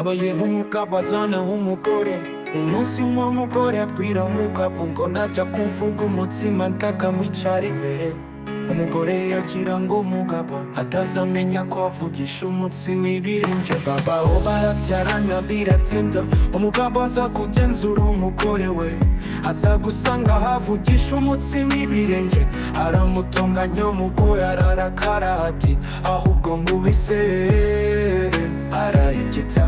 Habayeho umugabo azana umugore. Umunsi umwe umugore abwira umugabo ngo najya kuvuga umutsima ndakamwicara imbere. Umugore yagira ngo umugabo atazamenya ko avugisha umutsima ibirenge. Babaho barabyarana biratinda, umugabo aza kugenzura umugore we, aza gusanga ahavugisha umutsima ibirenge, aramutonganya. Umugore ararakara ati: "Ahubwo nkubise." Arahigita.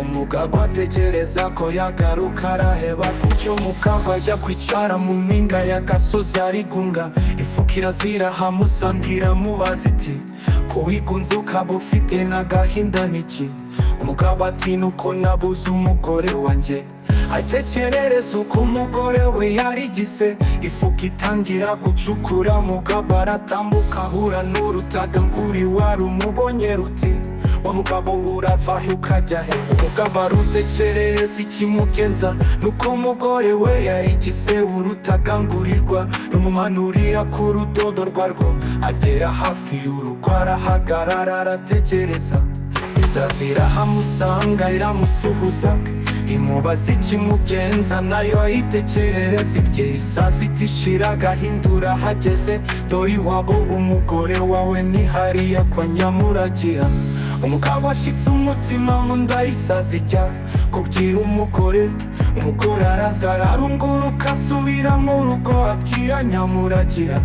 Umugabo ategereza ko yagaruka araheba. Kucyo umugabo ajya kwicara mu mpinga y'agasozi arigunga. Ifuka irazira hamusangira, mubaza iti: "Ko wigunze ukaba ufite n'agahinda, niki?" Umugabo ati: "Nuko nabuze umugore wanjye." Atekerereza uko umugore we yarigise. Ifuka itangira gucukura, umugabo aratambuka, ahura n'urutaganguri wari umubonye, ruti: "Wa mugabo, urava he ukajya he?" Umugabo arutekerereza ikimugenza nuko umugore we yarigise urutagangurirwa, rumumanurira ku rudodo rwarwo. Agera hafi y'urugo arahagarara, arategereza. Izaza irahamusanga, iramusuhuza, imubaza ikimugenza, nayo ayitekerereza ibye. Isazi iti: "Shira agahinda, urahageze. Dore iwabo umugore wawe ni hariya kwa Nyamuragira." Umugabo ashyitse umutima mu nda. Isazi ijya kubwira umugore. Umugore araza, ararunguruka, asubira mu rugo, abwira Nyamuragira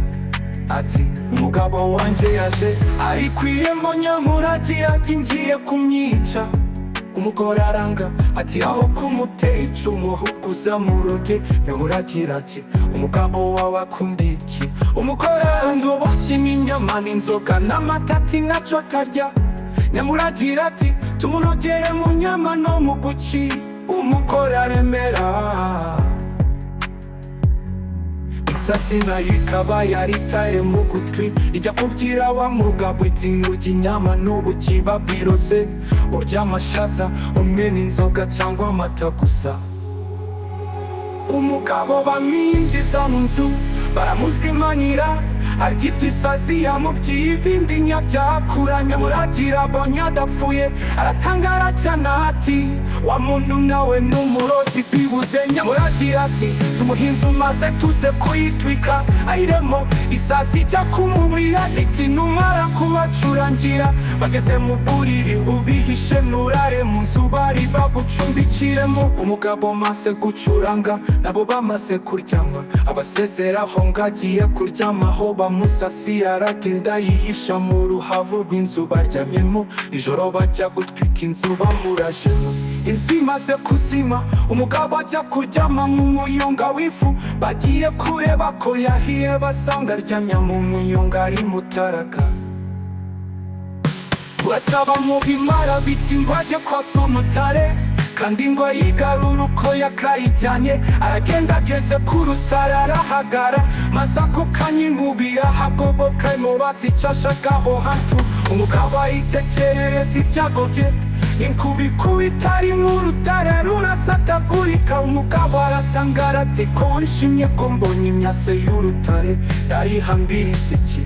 ati: "Umugabo wanjye yaje ari ku irembo." Nyamuragira ati: "Ngiye kumwica." Umugore aranga ati: "Aho kumutera icumu, ahubwo uzamuroge." Nyamuragira ati: "Umugabo wawe akunda iki?" Umugore aranga: "Ubuki n'inyama n'inzoga n'amata." Ati: "Ntacyo atarya." Nyamuragira ati: "Tumurogere mu nyama no mu buki." Umugore aremera. Isasi nayo ikaba yaritaye mu gutwi, ijya kubwira wa mugabo iti: "Nurya inyama n'ubuki babirose, urya amashaza umwe n'inzoga cyangwa amata gusa." Umugabo bamwinjiza mu nzu, baramuzimanira, arya isazi yamubwiye, ibindi nyabyakura. Nyamuragira abonye adapfuye, aratangara cyane ati: "Wa muntu nawe ni umurozi bibuze." Nyamuragira ati: "Tumuhinzi umaze tuze kuyitwika ayiremo." Isazi ijya kumubwira iti: "Numara kubacurangira bageze mu buriri, ubihishe, nurare mu nzu bari bagucumbikiremo." Umugabo maze gucuranga nabo bamaze kuryama, abasezeraho ngo agiye kuryamaho bamusasiye, aragenda yihisha mu ruhavu rw'inzu baryamyemo. Ijoro bajya gutwika inzu bamurajemo. Inzu imaze kuzima, umugabo ajya kuryama mu muyonga w'ifu. Bagiye kureba ko yahiye, basanga aryamye mu muyonga ari mutaraga. Basaba muhimara biti ngo ajye kwasa umutare, kandi ngo ayigarure uko yakayijyanye. Aragenda, ageze ku rutare arahagara, maze ako kanya inkubi irahagoboka, imubaza icyo ashaka aho hantu. Umugabo ayitekerereza ibyago bye. Inkuba ikubita ari mu rutare, rurasatagurika. Umugabo aratangara ati: "Ko nshimye, ko mbonye imyase y'urutare, ndayihambiriza iki?"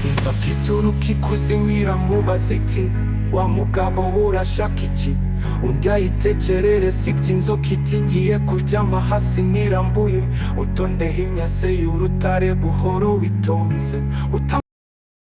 Inzoka ituruka ikuzimu iramubaza iti: "Wa mugabo, urashaka iki?" Undi ayitekerereza iby'inzoka, iti: "Ngiye kuryama hasi nirambuye, utondeho imyase y'urutare buhoro witonze."